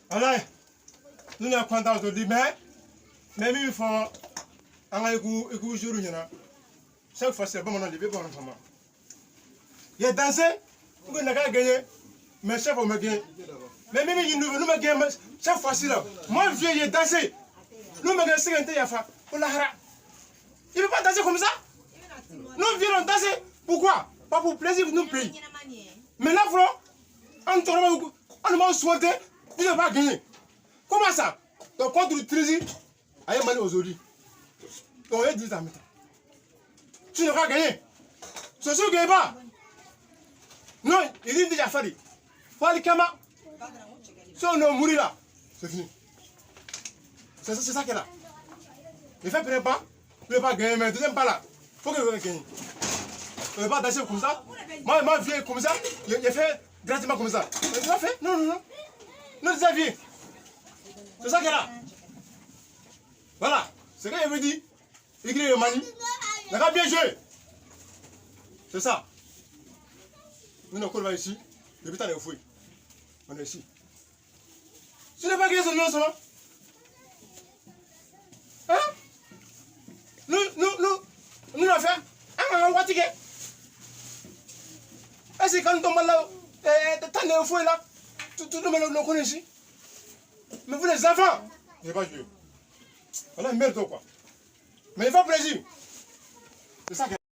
Voilà, nous sommes contents aujourd'hui, mais il faut an ka équipe joueur ɲɛna. Chaque fois, c'est bamanan de bɛ bamanan fama. Il a dansé pour que n'a gagné, mais chaque fois on m'a gagné. Mais même il nous m'a gagné chaque fois-ci là. Moi vieux, il a dansé. Nous m'a gagné 50 yafa pour la hara. Il ne peut pas danser comme ça. Nous vieux on danser. Pourquoi? Pas pour plaisir, nous pays. Mais là, frère, on m'a souhaité, vous n'avez pas gagné. Comment ça? Donc contre le Tunisie, aïe Mali aujourd'hui. Donc on est dit ça maintenant. Tu n'auras pas gagné. Ce ne gagne pas. Non, il dit déjà Fadi. Fadi Kama. Si on est mouru là, c'est fini. C'est ça qu'il est là. Il fait premier pas, il ne peut pas gagner, mais deuxième pas là, il faut qu'il gagne. On ne peut pas danser comme ça. Moi, vieux comme ça, il fait gratuitement comme ça. Il a fait? Non, non, non. Non, c'est vieux. C'est ça qu'il est là. Voilà. C'est ce qu'il veut dire. Il crie le Mali. Il a bien joué. C'est ça. Nous, on est ici. Depuis tant de fouilles. On est ici. Tu n'as pas gagné son nom seulement. Hein? Nous, on a fait. Un watike. Est-ce que quand nous tombons là, tant de fouilles là, tout le monde le connaît ici. Mais vous les enfants, vous n'avez pas joué. Voilà, merde quoi. Mais il faut plaisir. C'est ça.